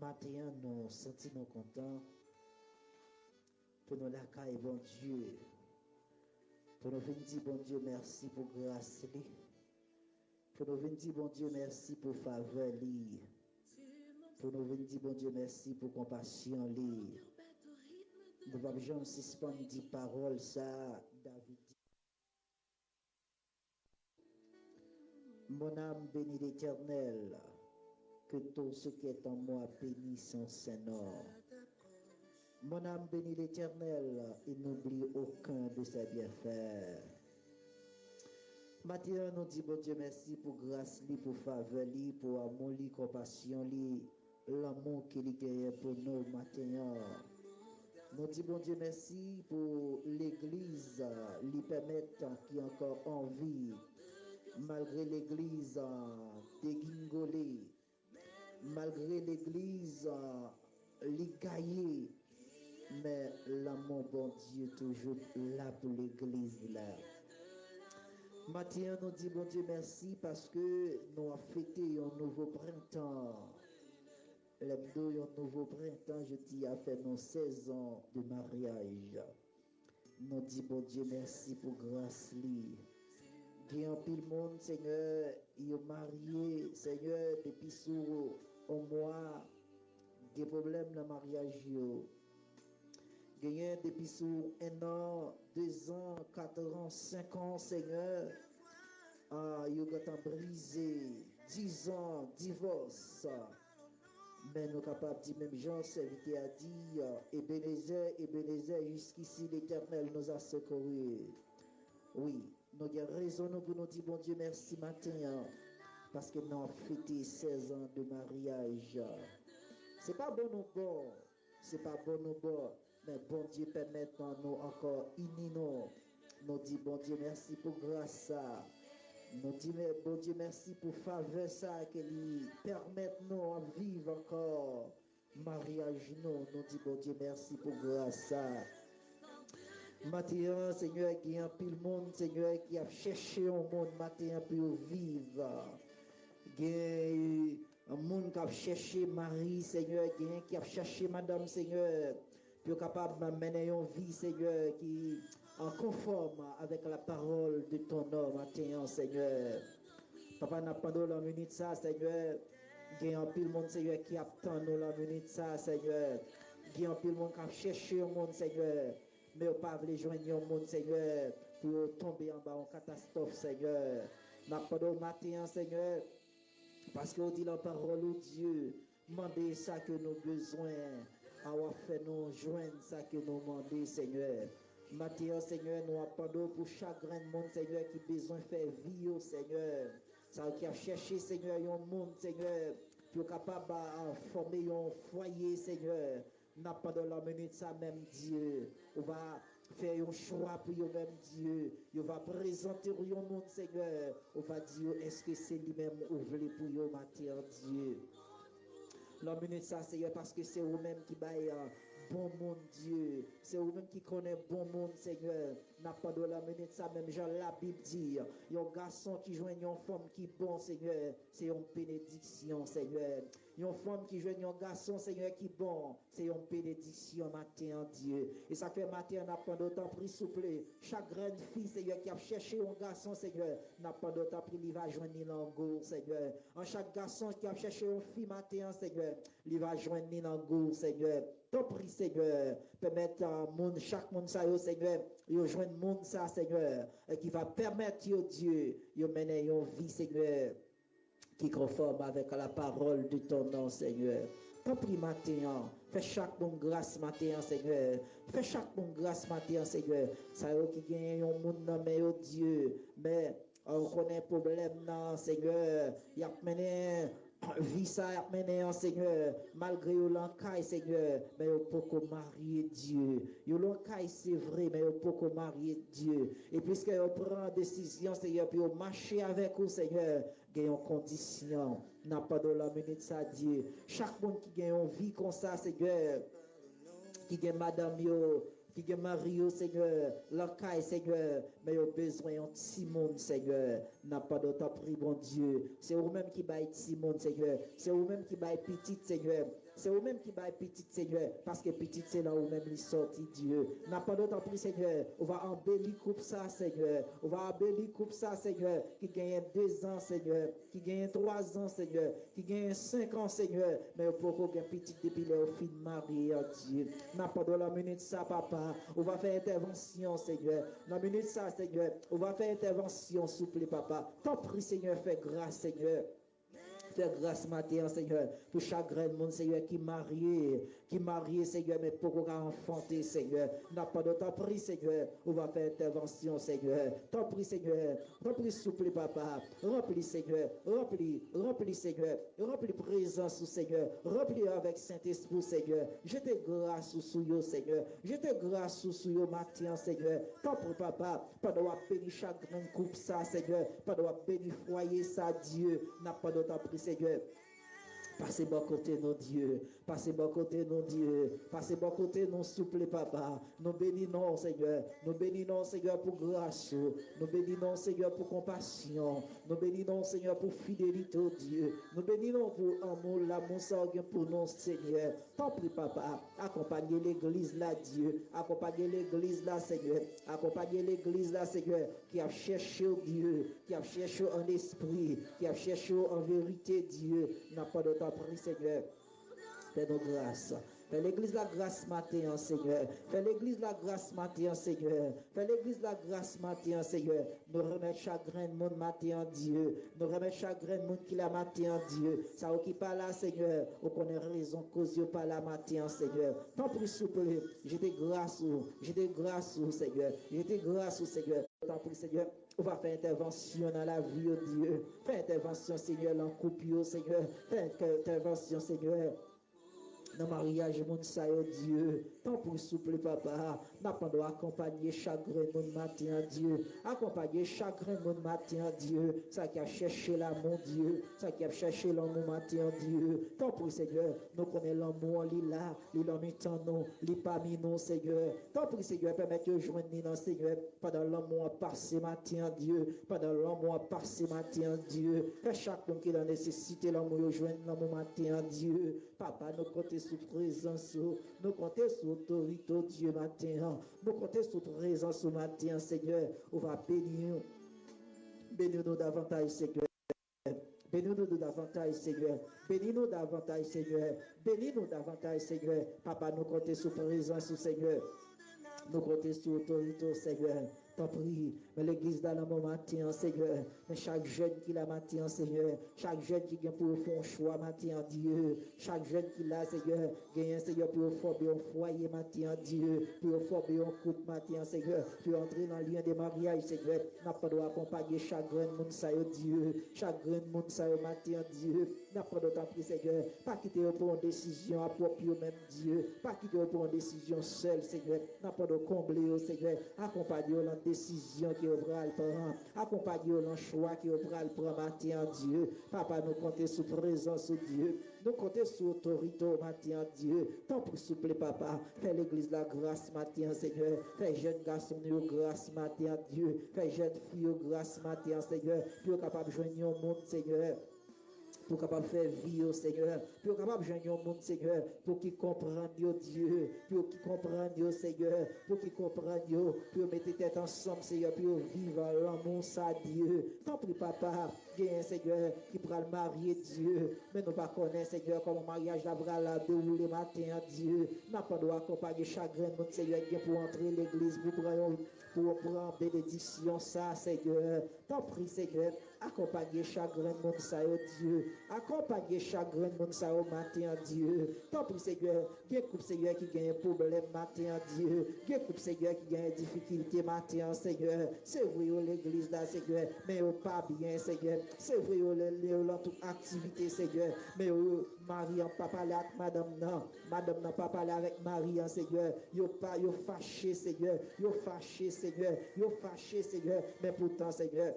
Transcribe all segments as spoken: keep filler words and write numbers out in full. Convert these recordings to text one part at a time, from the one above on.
Maten an, nou santi nou kontan pou nou lakay Bondye, pou nou vin di Bondye mèsi pou gras li, pou nou vin di Bondye mèsi pou favè li, pou nou vin di Bondye mèsi pou konpasyon li. Nou p ap janm sispann di pawòl sa a, David di. Mon âme bénit l'Éternel, que tout ce qui est en moi bénisse son saint nom. Mon âme bénit l'Éternel et n'oublie aucun de ses bienfaits. Maten an, nou di Bondye mèsi pou gras li, pou favè li, pou amou li, konpasyon li, lanmou ke li genyen pou nou maten an. Nou di Bondye mèsi pou legliz li pèmèt ki ankò anvi, malgre legliz degingole, malgre legliz li gaye, men lanmou Bondye toujou la pou legliz la. Maten an, nou di Bondye mèsi paske nou ap fete yon nouvo prentan. Lè m di w yon nouvo prentan, jodi a fè nou sèz an de maryaj. Nou di Bondye mèsi pou gras li. Gen anpil moun, Senyè, yo marye, Senyè, depi sou yon mwa, gen pwoblèm nan maryaj yo. Genyen depi sou en an, dezan, katran, senkan, Senyè, ah, yo gentan brize, dizan, divòs. Men nou kapab di menm jan sèvitè a di, Ebenezè, Ebenezè, jusqu'ici l'Éternel nous a secourus. Wi, nou gen rezon nou pou nou di Bondye mèsi maten an, paske nou ap fete sèz an de maryaj. Se pa bon nou bon, se pa bon nou bon, men Bondye pèmèt nou ankò ini nou. Nou di Bondye mèsi pou gras sa. Nou di mè-, Bondye mèsi pou favè sa ke li pèmèt nou ap viv ankò. Maryaj nou, nou di Bondye mèsi pou gras sa. Maten an, Senyè, gen anpil moun, Senyè, ki ap chèche yon moun maten an pou yo viv. Gen moun k ap chèche mari, Senyè, gen ki ap chèche madanm, Senyè, pou yo kapab mennen yon vi, Senyè, ki an konfòm avèk la parole de ton nom maten an, Senyè. Papa, n ap mande w nan minit sa, Senyè, gen anpil moun, Senyè, ki ap tann ou nan minit sa, Senyè. Gen anpil moun k ap chèche yon moun, Senyè, men yo pa vle jwenn yon moun, Senyè, pou yo tonbe anba yon katastwòf, Senyè. N ap mande w maten an, Senyè, paske w di nan pawòl ou, Dye, mande sa ke nou bezwen, a w ap fè nou jwenn sa ke nou mande, Senyè. Maten an, Senyè, nou ap mande w pou chak grenn moun, Senyè, ki bezwen fè vi yo, Senyè. Sa yo ki ap chèche, Senyè, yon moun, Senyè, pou yo kapab, a, fòme yon fwaye, Senyè. N ap mande w nan minit sa menm, Dye, ou va fè yon chwa pou yo menm, Dye. Yo va prezante w yon moun, Senyè. Ou va di yo, èske se li menm ou vle pou yo maten an, Dye? Nan minit sa, Senyè, paske se ou menm ki bay, a, bon moun, Dye. Se ou menm ki konnen bon moun, Senyè. N ap mande w nan minit sa, menm jan Labib di, yon gason ki jwenn yon fanm ki bon, Senyè, se yon benediksyon, Senyè. Yon fanm ki jwenn yon gason, Senyè, ki bon, se yon benediksyon maten an, Dye. E sa k fè maten an, n ap mande w, tanpri, souple, chak grenn fi, Senyè, ki ap chèche yon gason, Senyè, n ap mande w, tanpri, li va jwenn li nan gou, Senyè. An chak gason ki ap chèche yon fi maten an, Senyè, li va jwenn li nan gou, Senyè. Tanpri, Senyè, pèmèt, a, moun, chak moun sa yo, Senyè, yo jwenn moun sa, Senyè, e ki va pèmèt yo, Dye, yo mennen yon vi, Senyè, ki konfòm avèk la parole de ton nom, Senyè. Tanpri maten an, fè chak moun gras maten an, Senyè. Fè chak moun gras maten an, Senyè. Sa yo ki genyen yon moun nan men yo, Dye, men, a, ou konnen pwoblèm nan, Senyè. Y ap mennen vi sa y ap mennen an, Senyè. Malgre yo lan kay, Senyè, men yo poko marye, Dye. Yo lan kay, se vre, men yo poko marye, Dye. E piske yo pran desizyon, Senyè, pou yo mache avèk ou, Senyè, gen yon kondisyon. N ap mande w nan minit sa, Dye. Chak moun ki gen yon vi konsa, Senyè, ki gen madanm yo, ki gen mari yo, Senyè, lakay, Senyè, men yo bezwen yon timoun, Senyè. N ap mande w, tanpri, Bondye. Se ou menm ki bay timoun, Senyè. Se ou menm ki bay pitit, Senyè. Se ou menm ki bay pitit, Senyè, paske pitit se nan ou menm li sòti, Dye. N ap mande w, tanpri, Senyè, ou va anbeli koup sa, Senyè. Ou va anbeli koup sa, Senyè, ki genyen de zan, Senyè, ki genyen twa zan, Senyè, ki genyen senk an, Senyè, men yo poko gen pitit depi lè yo fin marye an, Dye. N ap mande w nan minit sa, papa, ou va fè entèvansyon, Senyè. Nan minit sa, Senyè, ou va fè entèvansyon, souple, papa. Tanpri, Senyè, fè gras, Senyè. Fè gras maten an, Senyè, pou chak grenn moun, Senyè, ki marye, ki marye, Senyè, men poko ka anfante, Senyè. N ap mande w, tanpri, Senyè, ou va fè entèvansyon, Senyè. Tanpri, Senyè, tanpri, souple, papa. Ranpli, Senyè, ranpli, ranpli, Senyè. Ranpli prezans ou, Senyè. Ranpli yo avèk Sentespri ou, Senyè. Jete gras ou sou yo, Senyè. Jete gras ou sou yo maten an, Senyè. Tanpri, papa, pandan w ap beni chak grenn koup sa, Senyè, pandan w ap beni fwaye sa, Dye, n ap mande w, tanpri, Senyè, pase bò kote nou, Dye, pase bò kote nou, Dye, pase bò kote nou, souple, papa. Nou beni non w, Senyè, nou beni non w, Senyè, pou gras ou, nou beni non w, Senyè, pou konpasyon, nou beni non w, Senyè, pou fidelite w, Dye, nou beni non w pou lanmou, lanmou sa w gen pou nou, Senyè. Tanpri, papa, akonpanye legliz la, Dye. Akonpanye legliz la, Senyè. Akonpanye legliz la, Senyè, ki ap chèche w, Dye, ki ap chèche w an espri, ki ap chèche w an verite, Dye. N ap mande w, tanpri, Senyè, fè nou gras. Fè legliz la gras maten an, Senyè. Fè legliz la gras maten an, Senyè. Fè legliz la gras maten an, Senyè. Nou remèt chak grenn moun maten an, Dye. Nou remèt chak grenn moun ki la maten an, Dye. Sa yo ki pa la, Senyè, ou konnen rezon koz yo pa la maten an, Senyè. Tanpri, souple, jete gras ou, jete gras ou, Senyè. Jete gras ou, Senyè. Tanpri, Senyè, ou va fè entèvansyon nan lavi yo, Dye. Fè entèvansyon, Senyè, nan koup yo, Senyè. Fè entèvansyon, Senyè, nan maryaj moun sa yo, Dye. Tanpri, souple, papa, n ap mande w akonpanye chak grenn moun maten an, Dye. Akonpanye chak grenn moun maten an, Dye. Sa ki ap chèche lanmou, Dye. Sa ki ap chèche lanmou maten an, Dye. Tanpri, Senyè, nou konnen lanmou an, li la, li nan mitan nou, li pami nou, Senyè. Tanpri, Senyè, pèmèt yo jwenn li nan, Senyè, pandan lanmou an pase maten an, Dye. Pandan lanmou an pase maten an, Dye. Fè chak moun ki nan nesesite lanmou yo jwenn lanmou maten an, Dye. Papa, nou konte sou prezans ou. Nou konte sou otorite w, Dye, maten an. Nou konte sou prezans ou maten an, Senyè. Ou va beni nou. Beni nou davantaj, Senyè. Beni nou davantaj, Senyè. Beni nou davantaj, Senyè. Beni nou davantaj, Senyè. Papa, nou konte sou prezans ou, Senyè. Nou konte sou otorite w, Senyè. Tanpri, men legliz la nan men w maten an, Senyè. Men chak jèn ki la maten an, Senyè. Chak jèn ki gen pou yo fè yon chwa maten an, Dye. Chak jèn ki la, Senyè, genyen, Senyè, pou yo fòme yon fwaye maten an, Dye. Pou yo fòme yon koup maten an, Senyè. Pou yo antre nan lyen de maryaj, Senyè. N ap mande w akonpanye chak grenn moun sa yo, Dye. Chak grenn moun sa yo maten an, Dye. N ap mande w, tanpri, Senyè, pa kite yo pran yon desizyon a pwòp yo menm, Dye. Pa kite yo pran yon desizyon sèl, Senyè. N ap mande w konble yo, Senyè. Akonpanye yo nan desizyon ke yo pral pran. Akonpanye yo nan chwa ke yo pral pran maten an, Dye. Papa, nou konte sou prezans ou, Dye. Nou konte sou otorite w maten an, Dye. Tanpri, souple, papa, fè legliz la gras maten an, Senyè. Fè jèn gason nou yo gras maten an, Dye. Fè jèn fi yo gras maten an, Senyè. Pou yo kapab jwenn yon moun, Senyè, pou kapab fè vi yo, Senyè. Pou yo kapab jwenn yon moun, Senyè, pou ki konprann yo, Dye. Pou yo ki konprann yo, Senyè. Pou ki konprann yo. Pou yo mete tèt ansanm, Senyè. Pou yo viv lanmou sa, Dye. Tanpri, papa, genyen, Senyè, ki pral marye, Dye. Men nou pa konnen, Senyè, kòman maryaj la pral dewoule maten an, Dye. N ap mande w akonpanye chak grenn moun, Senyè, ki gen pou antre legliz, pou pran yon, pou pran benediksyon sa, Senyè. Tanpri, Senyè, akonpanye chak grenn moun sa yo, Dye. Akonpanye chak grenn moun sa yo maten an, Dye. Tanpri, Senyè, gen koup, Senyè, ki genyen pwoblèm maten an, Dye. Gen koup, Senyè, ki genyen difikilte maten an, Senyè. Se vre, yo legliz la, Senyè, men yo pa byen, Senyè. Se vre, yo le-, yo nan tout aktivite, Senyè, men yo, mari an pa pale ak madanm nan. Madanm nan pa pale avèk mari an, Senyè. Yo pa, yo fache, Senyè. Yo fache, Senyè. Yo fache, Senyè. Men poutan, Senyè,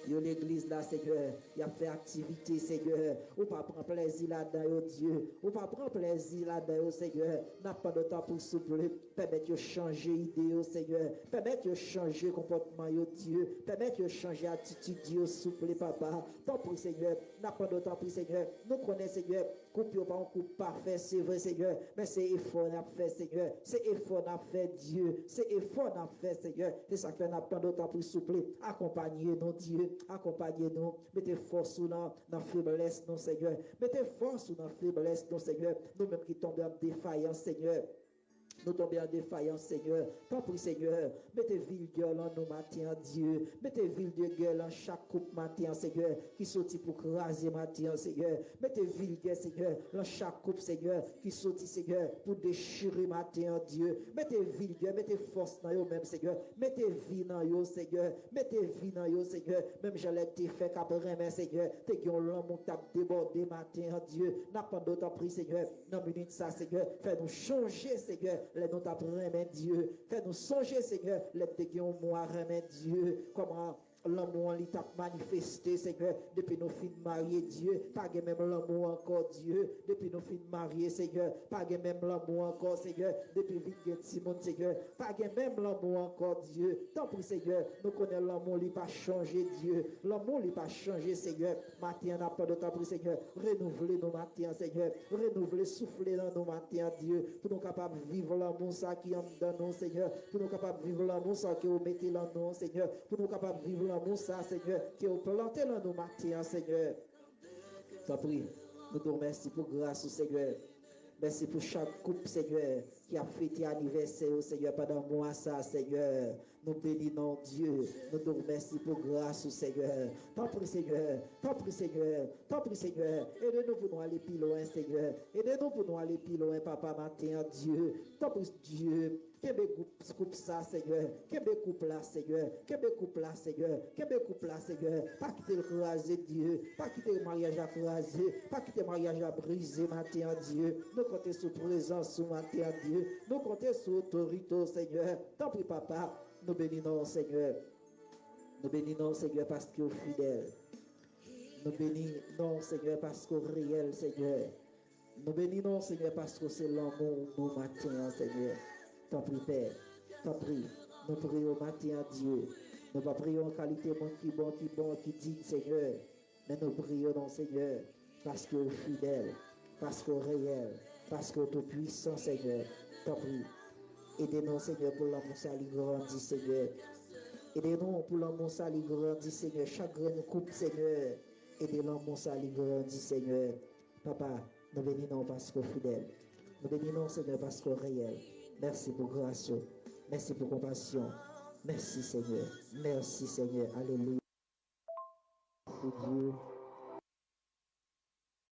yo legliz la, Senyè, y ap fè aktivite, Senyè. Ou pa pran plèzi ladan yo, Dye. Ou pa pran plèzi ladan yo, Senyè. N ap mande w, tanpri, souple, pèmèt yo chanje ide yo, Senyè. Pèmèt yo chanje konpòtman yo, Dye. Pèmèt yo chanje atitid yo, souple, papa. Tanpri, Senyè. N ap mande w, tanpri, Senyè. Nou konnen, Senyè, Koup yo pa yon koup pafè, se vre, Senyè, men se efò n ap fè, Senyè. Se efò n ap fè, Dye. Se efò n ap fè, Senyè. Se sa k fè n ap mande w, tanpri, souple, akonpaye nou, Dye. Akonpaye nou. Mete fòs ou nan, nan feblès nou, Senyè. Mete fòs ou nan feblès nou, Senyè. Nou menm ki tonbe an defayans, Senyè. Nou tonbe an defayans, Senyè. Tanpri, Senyè, mete vilgè lan nou maten an, Dye. Mete vilgè lan chak koup maten an, Senyè, ki soti pou kraze maten an, Senyè. Mete vilgè, Senyè, lan chak koup, Senyè, ki soti, Senyè, pou dechire maten an, Dye. Mete vilgè, mete fòs nan yo menm, Senyè. Mete vi nan yo, Senyè. Mete vi nan yo, Senyè. Menm jan lè te fè k ap renmen, Senyè, te gen yon lanmou k t ap debòde maten an, Dye. N ap mande w, tanpri, Senyè, nan minit sa, Senyè, fè nou chonje, Senyè, lè nou t ap renmen, Dye. Fè nou sonje, Senyè, lè n te gen yon mwa renmen, Dye. Kòman lanmou an li t ap manifeste, Senyè, depi nou fin marye, Dye. Pa gen menm lanmou ankò, Dye. Depi nou fin marye, Senyè, pa gen menm lanmou ankò, Senyè. Depi vin gen timoun, Senyè, pa gen menm lanmou ankò, Dye. Tanpri, Senyè, nou konnen lanmou li pa chanje, Dye. Lanmou li pa chanje, Senyè. Maten an, n ap mande w, tanpri, Senyè, renouvle nou maten an, Senyè. Renouvle, soufle nan nou maten an, Dye, pou nou kapab viv lanmou sa ki anndan nou, Senyè. Pou nou kapab viv lanmou sa ke w mete lan nou an, Senyè. Pou nou kapab viv lanmou sa, Senyè, ke w plante lan nou maten an, Senyè. Tanpri, nou di w mèsi pou gras ou, Senyè. Mèsi pou chak koup, Senyè, ki ap fete anivèsè yo, Senyè, pandan mwa sa, Senyè. Nou beni non w, Dye. Nou di w mèsi pou gras ou, Senyè. Tanpri, Senyè. Tanpri, Senyè. Tanpri, Senyè. Ede nou pou nou ale pi lwen, Senyè. Ede nou pou nou ale pi lwen, Papa, maten an, Dye. Tanpri, Dye. Kenbe koup, koup sa, Senyè. Kenbe koup la, Senyè. Kenbe koup la, Senyè. Kenbe koup la, Senyè. Pa kite l kraze, Dye. Pa kite maryaj la kraze. Pa kite maryaj la brize, maten an, Dye. Nou konte sou prezans ou, maten an, Dye. Nou konte sou otorite w, Senyè. Tanpri, Papa. Nou beni non w, Senyè. Nou beni non w, Senyè, paske w fidèl. Nou beni non w, Senyè, paske w reyèl, Senyè. Nou beni non w, Senyè, paske w se lanmou nou maten an, Senyè. Tanpri, Pè. Tanpri, nou priye w maten an, Dye. Nou pa priye w an kalite moun ki bon, ki bon, ki diy, Senyè. Men nou priye w non, Senyè, paske w fidèl, paske w reyèl, paske w toupwisan, Senyè. Tanpri, ede nou, Senyè, pou lanmou sa li grandi, Senyè. Ede nou pou lanmou sa li grandi, Senyè. Chak grenn koup, Senyè, ede lanmou sa li grandi, Senyè. Papa, nou beni non w paske w fidèl. Nou beni non w, Senyè, paske w reyèl. Mèsi pou gras ou. Mèsi pou konpasyon. Mèsi, Senyè. Mèsi, Senyè. Alelouya. Pou Dye.